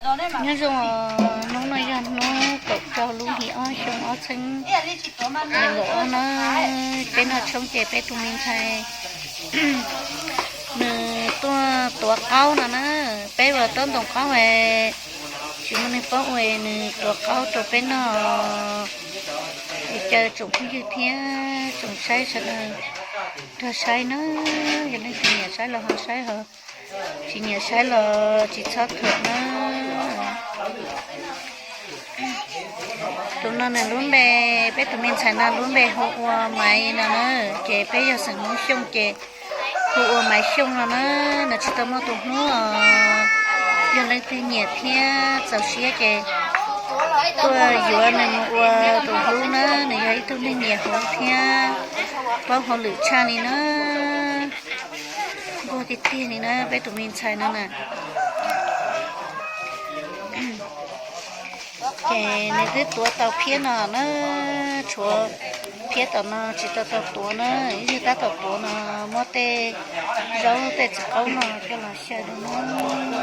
Nyob zoo, hnub no yog hnub kaum rau lub hli ob xyoo ob txhiab nees nkaum ob na. Peb noj tshoob ces peb tus me ntxhais nws tuaj tuav qaub no na. Peb ua taub ntoo qaub es tsis muaj neeg paub ua, nws tuav qaub rau peb noj. Es caw tsoom phooj ywg thiab tsoom saib sawv daws nrog saib na. Yog leej twg nyiam saib los ho saib, ho tsis nyiam saib los tsis txhob thuam na. Tus no nws lub npe, peb tus me ntxhais no lub npe hu ua Maiv no na. Ces peb yog xeem Hmoob Xyooj ces hu ua Maiv Xyooj no na. Nws tsis tau muaj tus hlub os. Yog leej twg nyiam thiab txaus siab ces tuaj yuav nws mus ua tus hlub na. Nws yog ib tug neeg nyiam hauv thiab paub hauj lwm tshaj li na. Nquag tiag tiag li na peb tus me ntxhais no na. Ces nws twb tuav tau phiab no na, tshuav phiab tom no tsis tau tau tuav na, ib yog tab tom tuav no muab tej zaub tej txiv qaub no coj los xyaw rau na.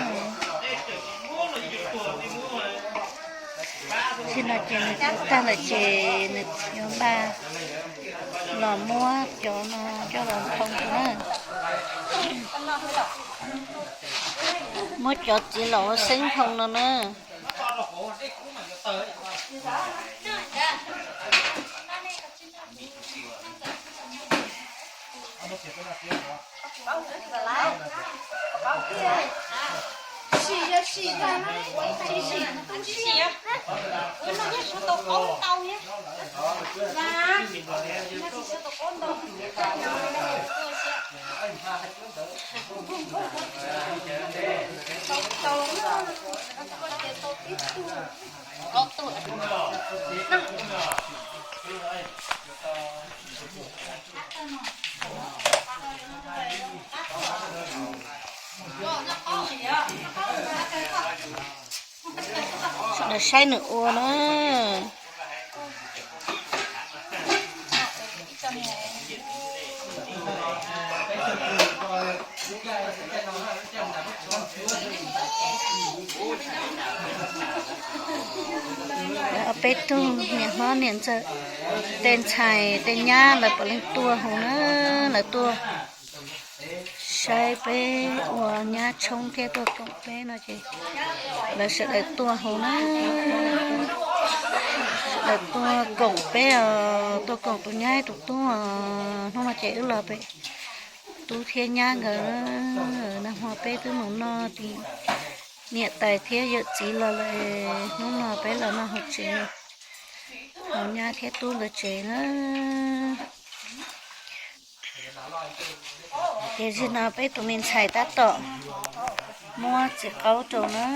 Txij no ces nws tuav tag lawm ces nws yuav npaj los muab cov no coj los nphoo rau na. Muab cov txiv laum ua xeeb nphoo no na. Sawv daws saib nws ua na. Peb tug niam hlob niam ntxawm, tej ntxhais tej nyab lawv puav leej tuaj hauv na, lawv tuaj saib peb ua nyab tshoob thiab tuaj koom peb no ces lawv sawv daws tuaj hauv na. Sawv daws tuaj koom peb os, tuaj koom tus nyab tus tub os. Hnub no ces wb los pem tub thiab nyab nkawd. Nag hmo peb twb mus noj tim niam tais thiab yawm txiv los lawm, hnub no peb los noj hauv tsev, hauv nyab thiab tub lawv tsev na. Ces zaum no peb tus me ntxhais tab tom muab txiv qaub rau na.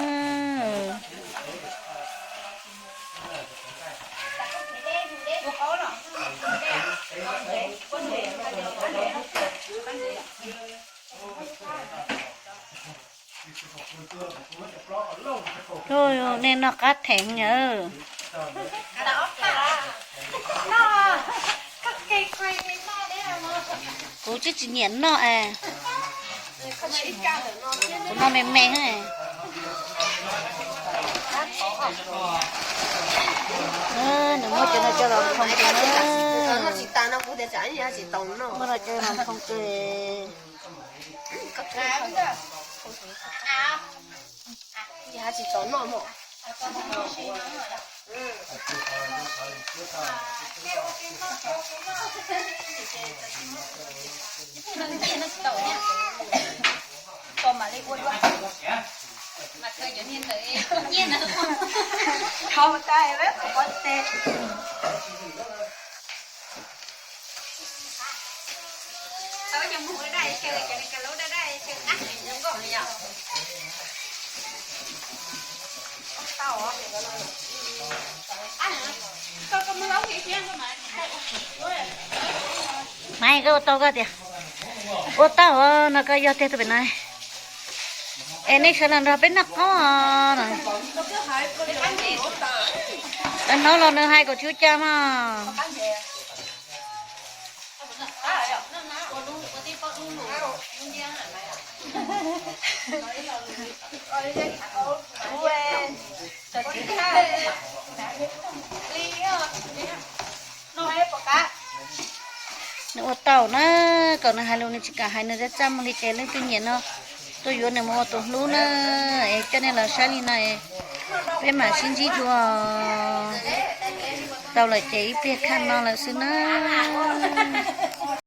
Nej noj qab theem na. Kuv twb tsis nyiam noj es, kuv noj me me. Nws muab cov no coj los nphoo rau na. Muab no coj los nphoo rau. Maiv, koj ua tau koj tias. Ua tau no koj yog tiag tus pem na. Es nej sawv los nrog peb noj qaub no. Hnub los nws hais kom tsis ua cas mog. Nws ua tau na, kom nws hais lus nws tsis kam hais, nws txaj muag li ces leej twg nyiam no tuaj yuav nws mus ua tus hlub na. Es coj nej los saib li no, peb mam sib ntsib dua. Tau lawm ces ib pliag khaj no lawm xwb na.